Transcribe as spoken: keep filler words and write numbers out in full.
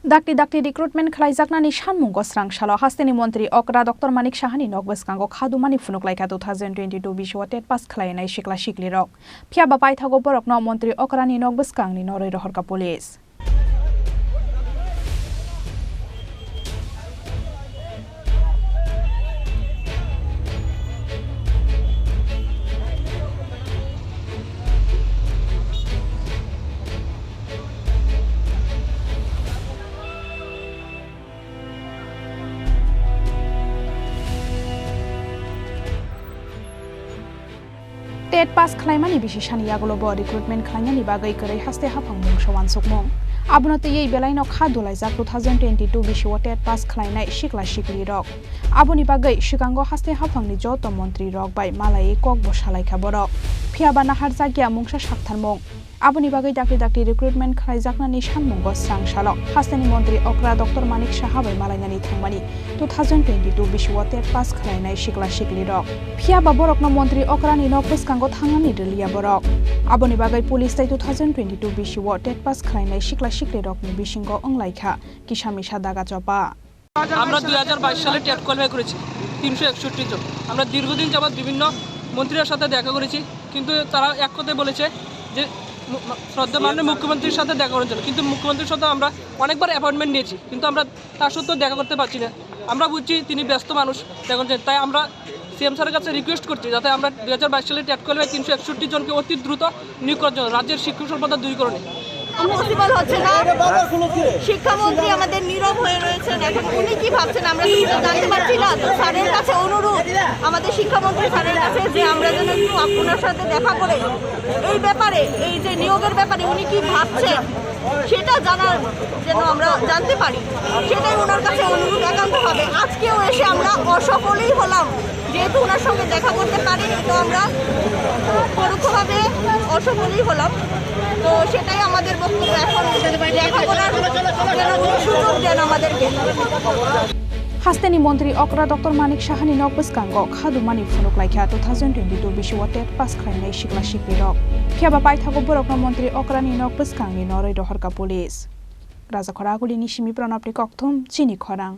Dakti dakti recruitment khlaijaknani sanmungo srang salo hasteni montri okra Doctor Manik Sahani nok bwskango khadumani phunuk laikha two thousand twenty-two bisio TET pass khlainai sikla siklirok. Phiya ba paithago borokno montri okrani nok bwskangni norwi rohorkha police. TET pass khlaimani bisi sani yagulo bo recruitment khlainani bagwi kwrwi haste haphang mungsa uansukmung. Abono twiwi belaino kha dulaijak two thousand twenty-two bisio TET pass khlainai sikla siklirok. Aboni bagwi swkango haste haphangni joto montri rok bai malaiwi kok bo salaikha borok. Phiya ba naharjakya mungsa saktharmung. Aboni bagwi dakti dakti recruitment khlaijaknani sanmungo srang salo hasteni montri okra Doctor Manik Saha bai malainani thangmani two thousand twenty-two bisio TET pass khlainai sikla siklirok. Phiya ba borokno montri okrani nok bwskango thangnani rwliya borok. Aboni bagwi police tei two thousand twenty-two bisio TET pass khlainai sikla siklirokni bisingo wnglaikha kisa misa daga chopa. আমরা দুই হাজার বাইশ সালে TET qualify করেছি তিনশো একষট্টি জন। আমরা দীর্ঘদিন যাবৎ বিভিন্ন মন্ত্রীর সাথে দেখা করেছি, কিন্তু তারা এক কথাই বলেছে যে মু-, মা-, শ্রদ্ধা মাননীয় মুখ্যমন্ত্রীর সাথে দেখা করার জন্য, কিন্তু মুখ্যমন্ত্রীর সাথে আমরা অনেকবার অ্যাপয়েন্টমেন্ট নিয়েছি, কিন্তু আমরা তার সাথেও দেখা করতে পারছি না। আমরা বুঝছি তিনি ব্যস্ত মানুষ, দেখা করছেন, তাই আমরা সিএম স্যারের কাছে রিকোয়েস্ট করছি যাতে আমরা দুই হাজার বাইশ সালে টেট কোয়ালিফাই তিনশো একষট্টি জনকে অতি দ্রুত নিয়োগ করার জন্য, রাজ্যের শিক্ষক স্বল্পতা দূরীকরণে। পসিবল হচ্ছে না। শিক্ষামন্ত্রী আমাদের নীরব হয়ে রয়েছেন। এখন উনি কি ভাবছেন আমরা তো সেটা জানতে পারছি না। তো স্যারের কাছে অনুরোধ আমাদের শিক্ষামন্ত্রী স্যারের কাছে যে আমরা যেন একটু আপনার সাথে দেখা করে এই ব্যাপারে, এই যে নিয়োগের ব্যাপারে উনি কি ভাবছেন সেটা জানার, যেন আমরা জানতে পারি, সেটাই ওনার কাছে অনুরোধ একান্তভাবে। আজকেও এসে আমরা অসফলই হলাম। যেহেতু ওনার সঙ্গে দেখা করতে পারিনি, তো আমরা পরোক্ষভাবে অসফলই হলাম। তো সেটাই আমাদের বক্তব্য। এখন দেখা করার যেন উনি সুযোগ দেন আমাদেরকে। Hasteni montri okra Doctor Manik Sahani nok bwskango khadumani phunuk laikha two thousand twenty-two bisio TET pass khlainai sikla siklirok. Phiya ba paithago borokno montri okrani nok bwskangni norwi rohorkha police. Rajakhora Agulini simi Pranabni kokthum chini khorang.